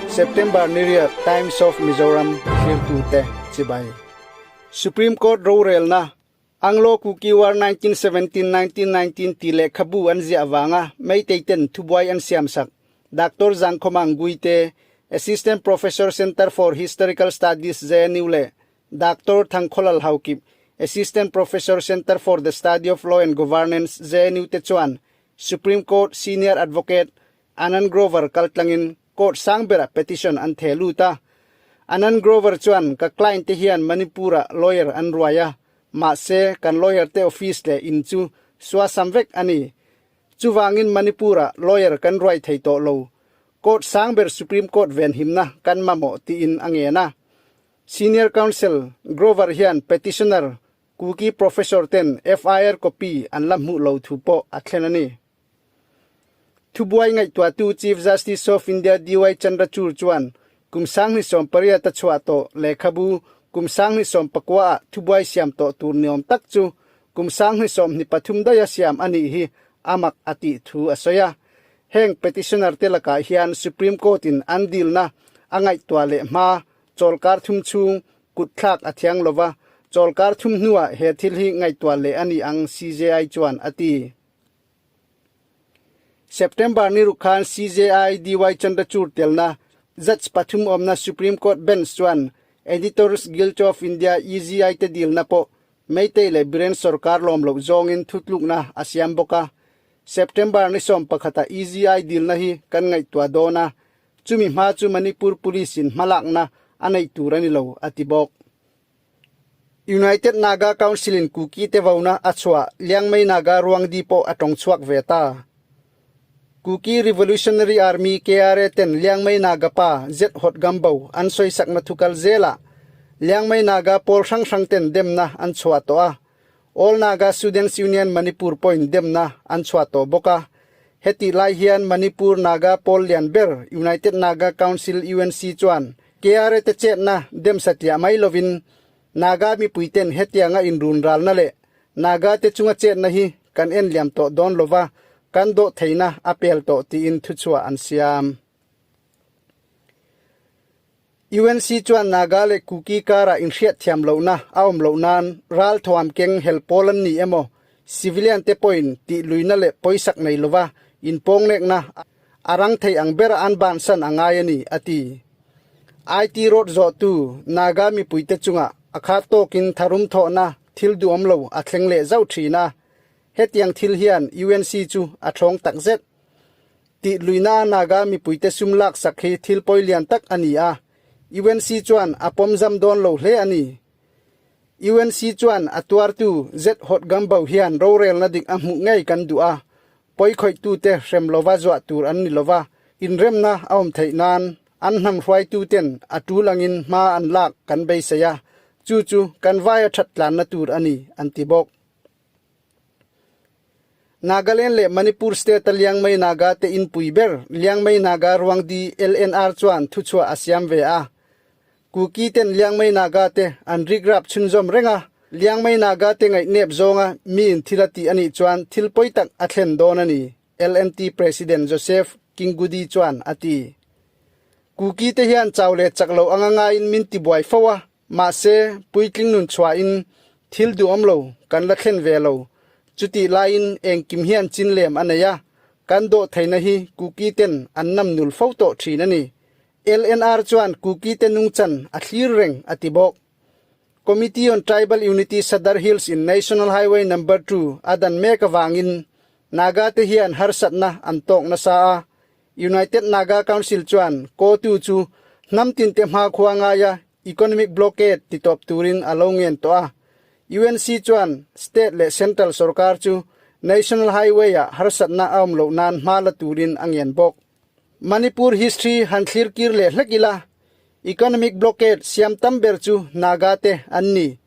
September ni riat Times of Mizoram thlirtute chibai. Supreme Court rorelna Anglo-Kuki War 1917-1919 tih lehkhabu an ziah avanga Meitei ten thubuai an siamsak Doctor Zangkhawma Nguite, Assistant Professor Centre for Historical Studies JNU leh Doctor Thangkhawlal Haokip, Assistant Professor Centre for the Study of Law and Governance JNU te chuan Supreme Court Senior Advocate Anand Grover kaltlangin court sang berah petition an theh lut a. Anand Grover chuan ka client te hian Manipur-ah lawyer an ruai a, mahse kan lawyer te office leh in chu suasam vek a ni. Chuvangin Manipur-ah lawyer kan ruai thei tawh lo. Court sang ber Supreme Court venhimna kan mamawh tiin a ngen a. Senior Counsel Grover hian petitioner Kuki Professor ten FIR copy an la hmuh lo thu pawh a thlen a ni. Thubuai ngaihtuahtu Chief Justice of India DY Chandrachud chuan kum 28 a chhuah tawh lehkhabu kum 29 ah thubuai siam tawh tur niawm tak chu kum 23 daiha siam a nih hi a mak a tih thu a sawi a. Heng petitioner te lakah hian Supreme Court in an dilna a ngaihtuah leh hma chawlkar thum chhung kutthlak a thiang lova, chawlkar thum hnuah he thil hi ngaihtuah leh a ni ang CJI chuan a ti. September ni ruk khan CJI DY Chandrachud telna Judge pathum awmna Supreme Court Bench chuan Editors Guild of India EGI te dilna pawh Meitei leh Biren sorkar lawm loh zawngin thutlukna a siam bawk a. September ni 11 ah EGI dilna hi kan ngaihtuah dawn a, chumi hma chu Manipur Police in hmalakna a neih tur a ni lo, a ti bawk. United Naga Council in Kuki te vona a chhuah Liangmei Naga ruangdi pawh a tawng chhuak ve ta. Kuki Revolutionary Army KRA ten Liangmei Naga pa Z Hot Gambo an sawisakna thukal zelah Liangmei Naga pawl hrang hrang ten demna an chhuah tawh a. All Naga Students Union Manipur pawhin demna an chhuah tawh bawk a. Hetih lai hian Manipur Naga pawl lian ber United Naga Council UNC chuan KRA te chetna dem satliah mai lovin Naga mipuiten hetianga inrun ralna leh Naga te chunga chetna hi kan en liam tawh dawn lova kan dawh theihna a pel tawh tiin thuchhuah an siam. UNC chuan Naga leh Kuki karah inhriat thiam lohna a awm loh nan ral thuam keng hel pawl an ni emaw civilian te pawhin tih luihna leh pawisak nei lova inpawnglekna A rang thei ang bera an bansan a ngai a ni, a ti. IT road zawhtu Naga mipuite chungah a khat tawkin tharum thawhna thil duhawm lo a thleng leh zauh thin a, hetiang thil hian UNC chu a thawng takzet. Tih luihna a Naga mipuite sum laksak hi thil pawi lian tak a ni a, UNC chuan a pawm zam dawn lo hle a ni. UNC chuan a tuartu Z Hot Gambo hian rorelna dik a hmuh ngei kan duh a, Pawikhawih-tute hrem lova zuah tur an ni lova, inremna a awm theih nan an hnam hruaituten a tul angin hma an lak kan beisei a, chu chu kan vaia that tlanna tur a ni, an ti bawk. Nagaland leh Manipur state-a Liangmei Naga te inpui ber Liangmei Naga Ruangdi, LNR, chuan thuchhuah a siam ve a. Kuki ten Liangmei Naga te an rikrap chhunzawm reng a, Liangmei Naga te ngaihnep zawnga miin thil a tih a nih chuan thil pawi tak a thlen dawn a ni, LNT President Joseph Kingudi chuan a ti. Kuki te hian chau leh chak lo anga ngaiin min tibuai fo a, mahse puitling nun chhuahin thil duhawm lo kan la thlen ve lo. Chutih laiin engkim hian chin lem a nei a, kan dawh theihna hi Kuki ten an nam nul fo tawh thin a ni. LNR chuan Kuki te nungchan a thlir reng a ti bawk. Committee on Tribal Unity Sadar Hills in National Highway Number 2 a dan mek avangin Naga te hian harsatna an tawk nasa a, United Naga Council chuan Kotu chu hnam tinte hmakhua ngaia economic blockade titawp turin a lo ngen tawh a. UNC chuan state leh central sorkar chu National Highway-ah harsatna a awm loh nan hma la turin a ngen bawk. Manipur history han thlir kir leh hlek ila, economic blockade siam tam ber chu Naga te an ni.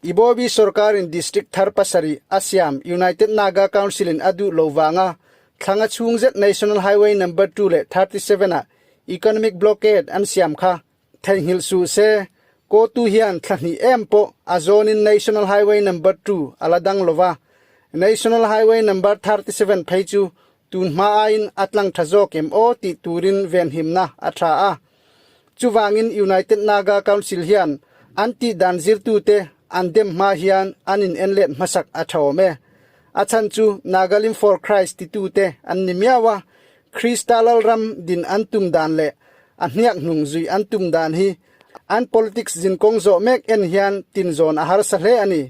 Ibobi sorkarin district thar pasarih a siam United Naga Council in a duh lo vanga thlanga chhung zet National Highway number 2 leh 37 ah economic blockade an siam kha theihnghilh suh se. Kotu hian thla hnih em pawh a zawnin National Highway number 2 a la dang lova, National Highway number 37 phei chu. Tun hma aiin a tlang tha zawk em aw tih turin venhimna a tha a. Chuvangin United Naga Council hian an tih dan zirtute an dem hma hian an in enlet hmasak a tha awm e. A chhan chu Nagalim for Christ titute an ni miau a, Krista Lalram din an tum dan leh a hniak hnung zui an tum dan hi an politics zinkawng zawh mek en hian tinzawn a harsa hle a ni.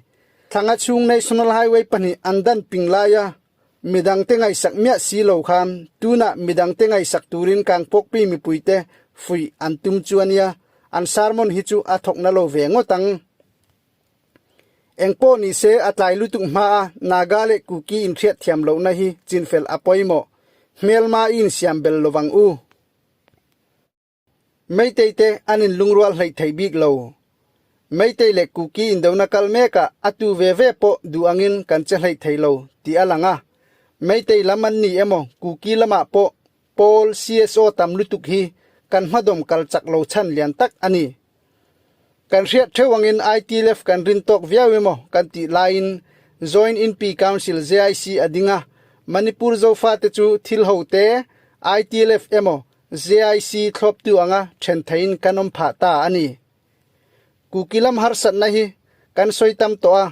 Thlanga chhung National Highway pahnih an dan ping laia Midangte ngaihsak miah si lo khan tunah midangte ngaihsak turin Kangpawkpi mipuite fuih an tum chu a nia, an sermon hi chu a thawk na lo ve ngawt ang. Engpawh ni se a tlai lutuk hma a Naga leh Kuki inhriat thiam lohna hi chinfel a pawimawh. Hmelma i insiam bel lovang u. Meitei te an inlungrual hleih thei bik lo. Meitei leh Kuki indona kal mekah a tu ve ve pawh duh angin kan che hleih thei lo tih a lang a. Meitei lam an ni emaw Kuki lamah pawh pawl CSO tam lutuk hi kan hmadawm kal chak lo chhan lian tak a ni. Kan hriat theuh angin ITLF kan rin tawk viau emaw kan tih laiin Joint Inpi Council, JIC, a ding a, Manipur Zofate chu thil ho te ITLF emaw JIC thlawptu anga then theiin kan awm phah ta a ni. Kuki lam harsatna hi kan sawi tam tawh a,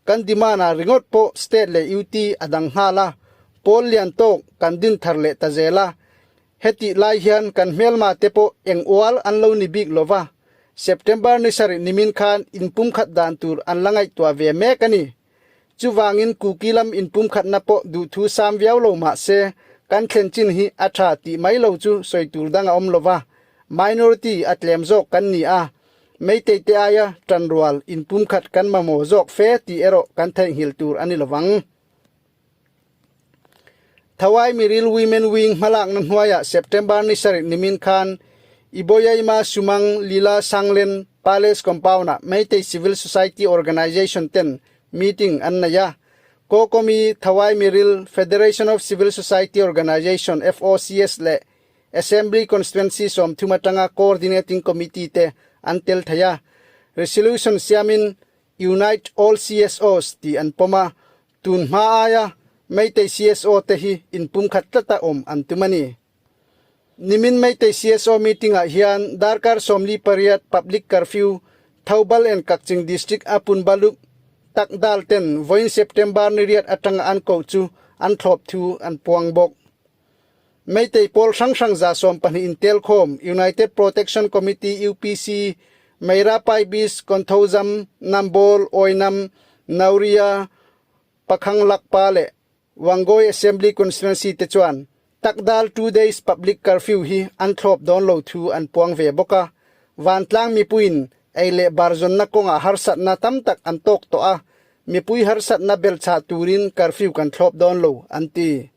kan demand ah ringawt pawh state leh UT a dang nghal a, pawl lian tawk kan din thar leh ta zel a, hetih lai hian kan hmelma te pawh eng ual an lo ni bik lo va, September ni sarih nimin khan inpumkhat dan tur an la ngaihtuah ve mek a ni. Chuvangin Kuki lam inpumkhatna pawh duhthu sam viau lo mah se, kan thlen chin hi a tha tih mai lo chu sawi tur dang a awm lo va, minority a tlem zawk kan ni a, Meitei te aia tanrual inpumkhat kan mamawh zawk fe tih erawh kan theihnghilh tur a ni lovang. Thawai Miril Women Wing hmalakna hnuaiah September ni sarih nimin khan Iboyaima Sumang Lila Sanglen Palace Compound-ah Meitei Civil Society Organization ten meeting an nei a. Kokomi Thawai Miril Federation of Civil Society Organization, FOCS, leh Assembly Constituency 30 atanga Coordinating Committee te an tel thei a. Resolution siamin Unite All CSOs tih an pawm a, Tun hma aia Meitei CSO te hi inpumkhat tlata awm an tum a ni. Nimin Meitei CSO meeting ah hian darkar 48 public curfew Thoubal and Kakching District a Punbalup Takdal ten vawiin September ni riat atanga an koh chu an thlawp thu an puang bawk. Meitei pawl hrang hrang 12 intelkhawm United Protection Committee, UPC, Meira Paibis, Konthoujam, Nambol, Oinam, Nauria, Pakhanglakpa leh Wangoi Assembly Constituency te chuan Takdal 2 days public curfew hi an thlawp dawn lo thu an puang ve bawk a. Vantlang mipuiin ei leh bar zawnna kawngah harsatna tam tak an tawk tawh a, mipui harsatna belchhah turin curfew kan thlawp dawn lo, an ti.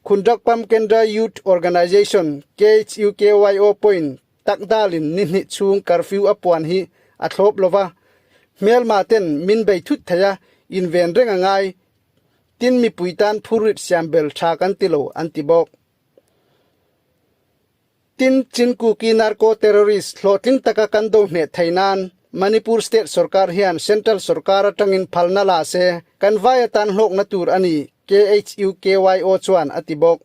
Khundrakpam Kendra Youth Organization, KHUKYO, pawhin Takdalin ni hnih chhung curfew a puan hi a thlawp lo va, hmelma ten min bei thut thei a, inven reng a ngai, tin mipui tan phurrit siam bel tha kan ti lo, an ti bawk. Tin, Chinkuki Narco Terrorist hlawhtling taka kan do hneh thei nan Manipur State sorkar hian Central sorkar atangin phalna la se kan vai atan hlawkna tur a ni, KHUKYO chuan a ti bawk.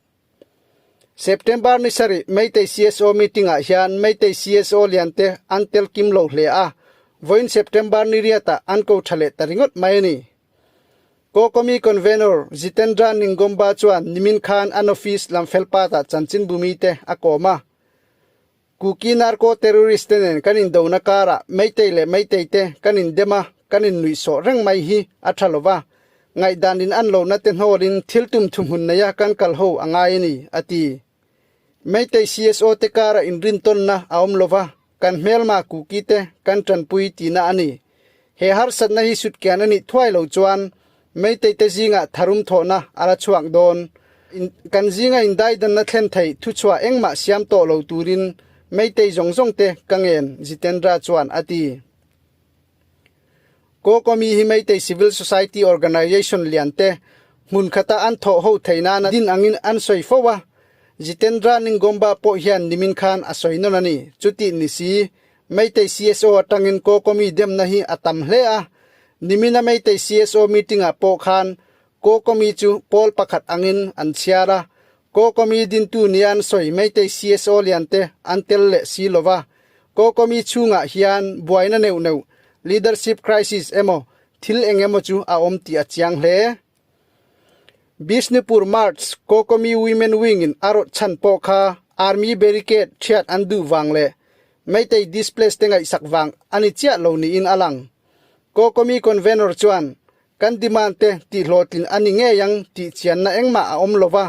September ni sarih Meitei CSO meeting ah hian Meitei CSO liante an tel kim lo hle a, vawiin September ni riatah an ko tha leh ta ringawt mai a ni. Kokomi Convenor Jitendra Ningomba chuan nimin khan an office Lamfelpat-ah chanchinbu mite a kawm a. Kuki Narco Terrorist te nen kan indona karah Meitei leh Meitei te kan indem a, kan innuihsawh reng mai hi a tha lova, ngaihdan in an lohna te hnawlin thil tum thuhmun neia kan kal ho a ngai a ni, a ti. Meitei CSO te karah inrintawnna a awm lova, kan hmelma Kuki te kan tanpui tihna a ni. He harsatna hi sutkian a nih thuai lo chuan Meitei te zingah tharum thawhna a la chhuak dawn. Kan zinga indaidanna thlen theih thuchhuah engmah siam tawh lo turin Meitei zawng zawng te ka ngen, Jitendra chuan a ti. Kokomi hi Meitei Civil Society Organization lian te hmun khata an thawh ho theih nana din angin an sawi fo a, Jitendra Ningomba pawh hian nimin khan a sawi nawn a ni. Chutih ni si, Meitei CSO atangin Kokomi demna hi a tam hle a, nimina Meitei CSO meeting ah pawh khan Kokomi chu pawl pakhat angin an chhiar a. Kokomi dintu nia an sawi Meitei CSO lian te an tel leh si lo va. Kokomi chhungah hian buaina neuh neuh, leadership crisis emaw thil eng emaw chu a awm tih a chiang hle. Bishnupur March Kokomi Women Wing in a rawt chhan pawh kha Army barricade thiat an duh vang leh Meitei displace te ngaihsak vang a ni chiah lo niin a lang. Kokomi convenor chuan Kan demand te tihhlawhtlin a ni ngei ang tih chianna engmah a awm lo va,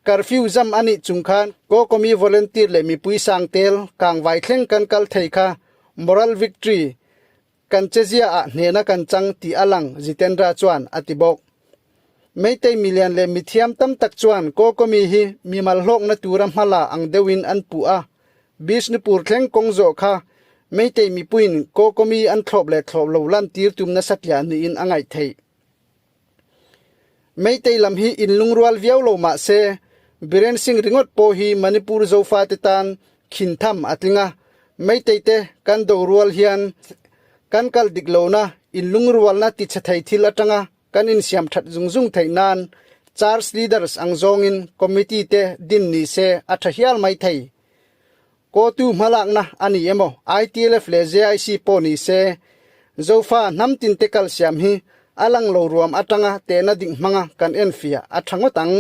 curfew zam a nih chung khan Kokomi volunteer leh mipui sang tel kangvai thleng kan kal thei kha moral victory kan chezia ah hnehna kan chang tih a lang, Jitendra chuan a ti bawk. Meitei milian leh mithiam tam tak chuan Kokomi hi mimal hlawkna tura hmala ang deuhin an puh a, Bishnupur thleng kawng zawh kha Meitei mipuiin Kokomi an thlawp leh thlawp lo lantir tum nasa tliah niin a ngaih theih. Meitei lam hi inlungrual viau lo mah se, Biren Singh ringawt pawh hi Manipur Zofate tan khin tham a tling a, Meitei te kan do rual hian kan kal dik lohna inlungrualna tichhe thei thil atanga kan insiam that zung zung theih nan Church leaders ang zawngin committee te din ni se a tha hial mai thei. Kotu hmalakna a ni emaw ITLF leh JIC pawh ni se Zofa hnam tin te kal siam hi a lang lo ruam atanga tehna ding hmanga kan enfiah a tha ngawt ang.